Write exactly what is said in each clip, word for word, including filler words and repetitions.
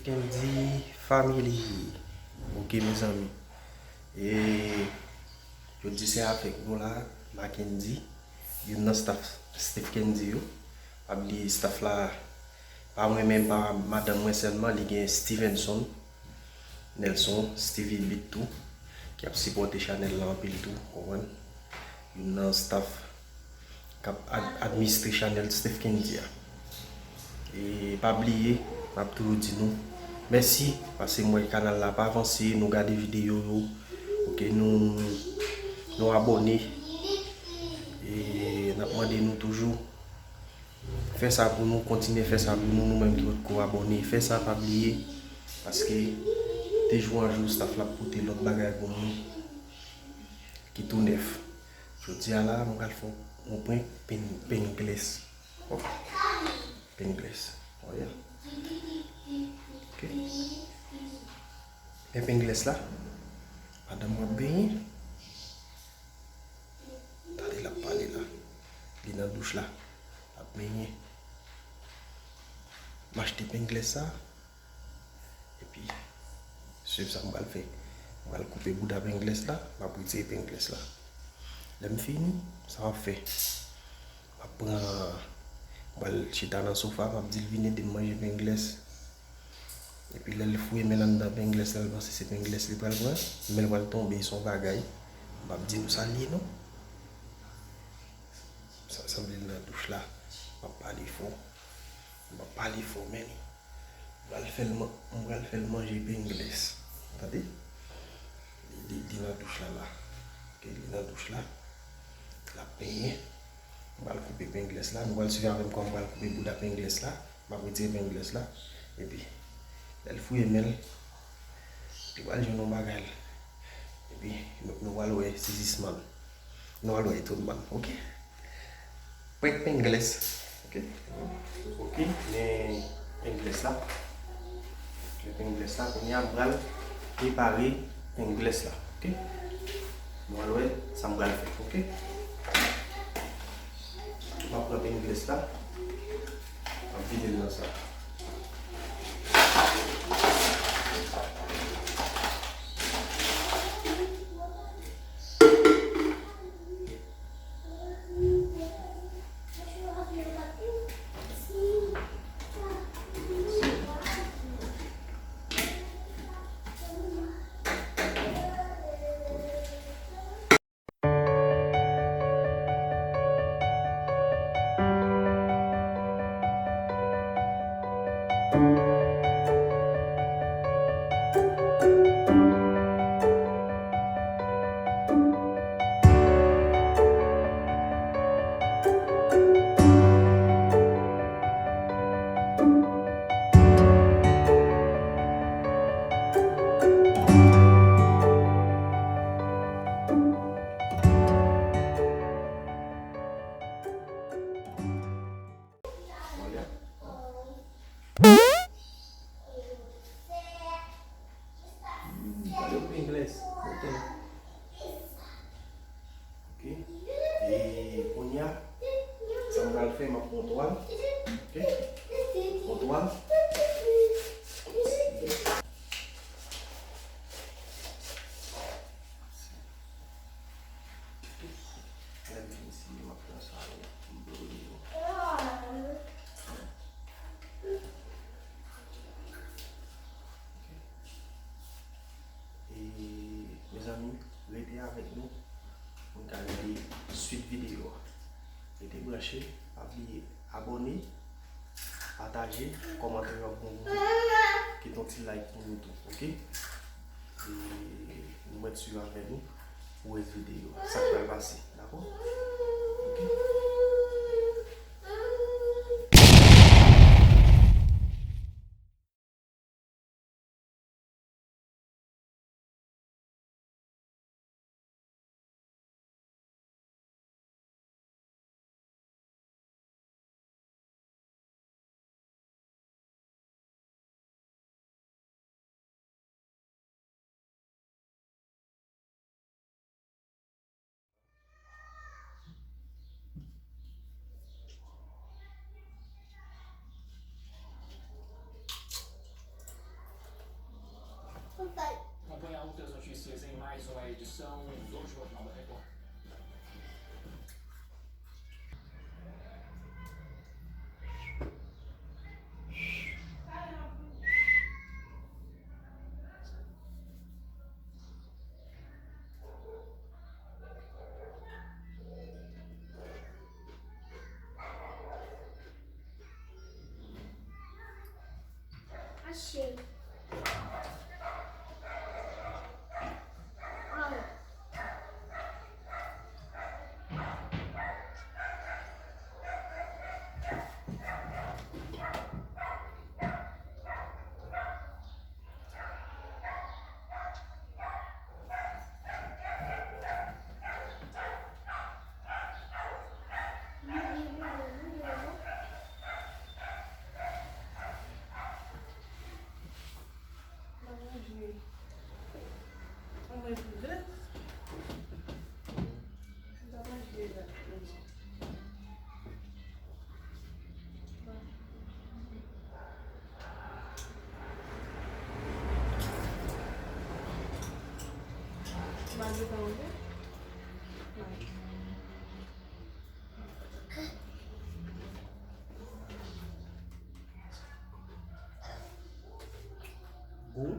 Kendy Family. Ok, mezanmi. E jodi se avèk nou la, Mackendy, youn nan staff Steph Kendy yo. Pa bliye staff la, pa mwen menm, pa madanm mwen sèlman, li gen Stevenson, Nelson, Stevie Beat tou, ki ap sipòte chanèl la anpil tou, konprann? Youn nan staff k ap ad-, administre chanèl Steph Kendy a. E pa bliye, m ap toujou di nou mèsi, paske m wè kanal la pa avanse, nou gade videyo yo, ok, nou, nou abòne. E n ap mande nou toujou fè sa pou nou, kontinye fè sa pou nou, nou menm ki potko abòne, fè sa, pa bliye, paske de jou an jou, staff la ap pote lòt bagay pou nou ki tou nèf. Jodi a la, mwen pral fè yon prank pen-, pengles. Ok. Pengles. Oya. Ok. Men pengles la, pandan m ap benyen, tande l ap pale la. Li nan douch la, l ap benyen. M achte pengles sa. Epi, swiv sa m pral fè. M pral koupe bouda pengles la, m ap retire pengles la. Lè m fini, sa m ap fè? M ap pran, m pral chita nan sofa, m ap di l vin ede m manje pengles. Epi lè l fouye men l anndan pengles la, l panse se pengles li pral pran, men l pral tonbe, se yon bagay. M p ap di nou sa l ye non. Sa sanble l nan douch la. M ap pale fò. M ap pale fò, men m pral fè l man-, m pral fè l manje pengles. Tande? Li, li, li nan douch la la. Ok, li nan douch la. L ap benyen. M pral koupe pengles la. Nou pral swiv avè m kòman m pral koupe bouda pengles la. M ap retire pengles la. Epi, lè l fouye men l, li pral jwenn yon bagay la. Epi, nou, nou pral wè sezisman l. Nou pral wè etonman l. Ok? Prank pengles. Ok? Ok, men pengles la. Men pengles la, kounye a m pral prepare pengles la. Ok? Nou pral wè sa m pral fè. Ok? M ap pran pengles la. M ap vide l nan sa. Gade yon pengles. Ok. E kounye a, sa m pral fè, m ap pran twal. Ok. Pran twal. Lè m fin siye, m ap pran sa yo, m blowe yo. Ok. E, mezanmi, rete avèk nou pou n ka gade swit videyo a. Rete branche, pa bliye abòne, pataje, kòmante yon bon, kite yon ti like pou nou tou, ok? E nou mèt swiv avèk nou pou rès videyo a. Sa k pral pase, dakò? Ok. Gou.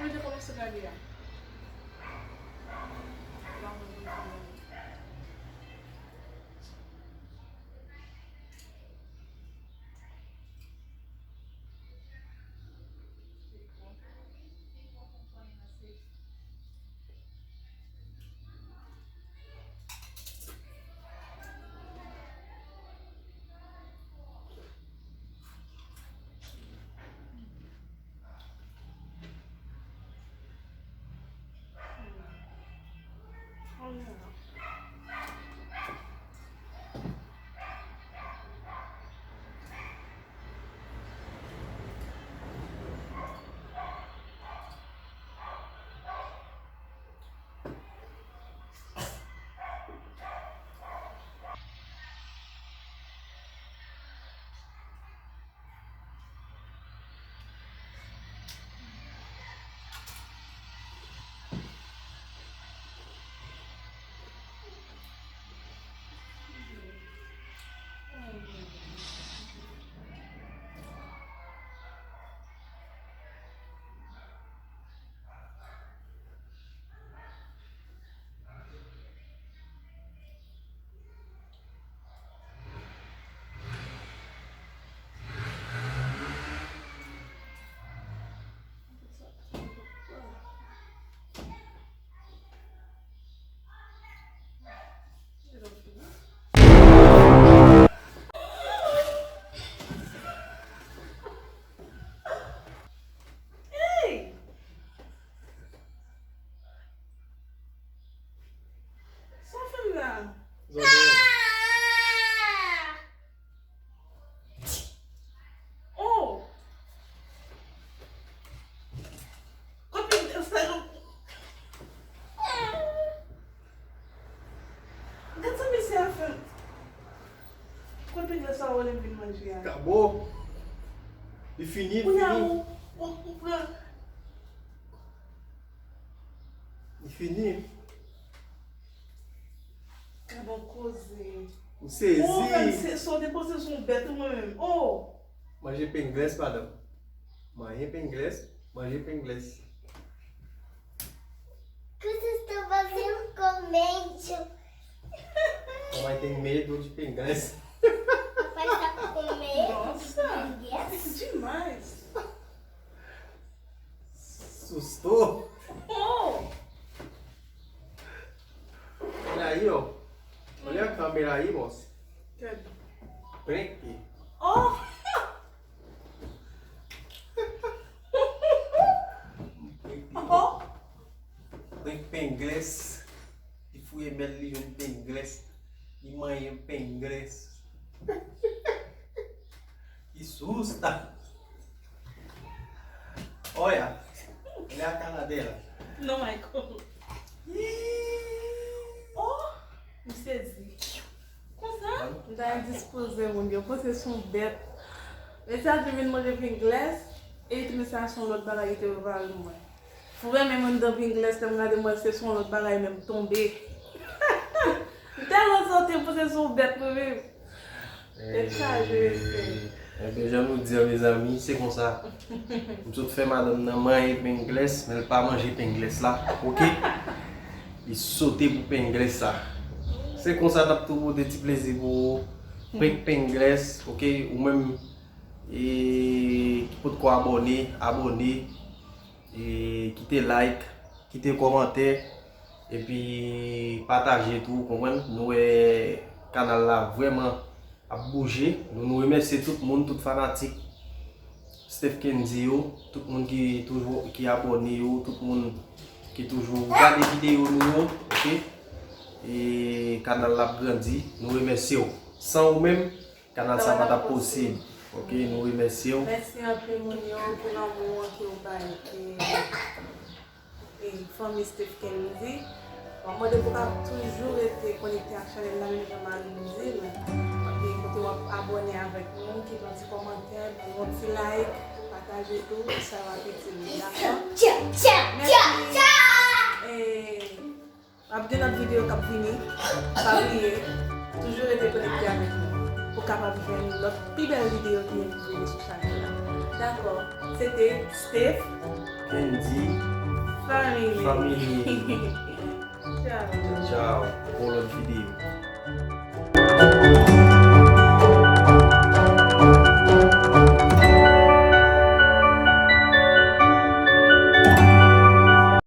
Mwen te kòmanse gade a. Hey! Sa w fè m la? Zozo. Oh! Kot peng sa yo? Gad sa mesye a fè. Kot peng sa w wè lè m vin manje a? Kabo. Li fini, li fini. Kounye a ou, ou, ou pran. Li fini. Gad yon koze. M sezi. Oh, gad, se, se w te panse se yon bèt ou mwen menm. Oh! Manje pengles, madanm. Manje pengles, manje pengles. Cosas estão fazendo com medo. Mamãe tem medo de pengles. Papai está com medo. Nossa, yes, demais. Sustou? Oh! Olha aí, ó. Olha a câmera aí, moça. Cadê? Prank. Oh! Prank. Oh! Prank pengles. Li fouye mèl li jwenn pengles. Li manyen pengles. Ki susta. Olha, olha a cara dela. Não, Michael. Oh, m sezi. M ta endispoze moun yo, panse se yon bèt. Mesye a te vin manje Pringles, e li te, mesye a se yon lòt bagay li te prepare pou mwen. Pou renmen moun nan Pringles, lè m gade mwen, se yon lòt bagay, men m tonbe. M tèlman sote, m panse se yon bèt mwen menm. Tèt chaje, mesye. Ebyen, jan nou di an, mezanmi, se konsa. M sot fè madanm nan manje Pringles, men l pa manje Pringles la, oke? Li sote pou Pringles la. Se konsa n ap tou pote ti plezi pou ou. Peng Pringles, oke? Ou menm, e, ki potko abòne, abòne. E, kite like, kite kòmantè, epi pataje tou, konprann? Nou wè kanal la vrèman ap bouje. Nou, nou remèsye tout moun, tout fanatik Steph Kendy yo, tout moun ki toujou, ki abòne yo, tout moun ki toujou gade videyo nou yo, oke? E kanal la ap grandi, nou remèsye w. San ou menm, kanal sa pa t ap posib. Oke, nou remèsye w. Mèsi anpil moun yo pou lanmou an ke w bay, e, e, fanmi Steph Kendy. Bon, mwen mande pou w ka toujou rete konekte ak chanèl la, menm jan Marie di l. E kote w ap abòne avèk nou, kite yon ti kòmantè, ban nou yon ti like, pataje tou, sa va itil nou, dakò? Mèsi. E, ap gen lòt videyo k ap vini. Pa bliye, toujou rete konekte avèk nou pou w kapab jwenn lòt pi bèl videyo ki vini sou chanèl la. Dakò, se te Steph Kendy Family. Family. Tchaw. Tchaw. Pou lòt videyo.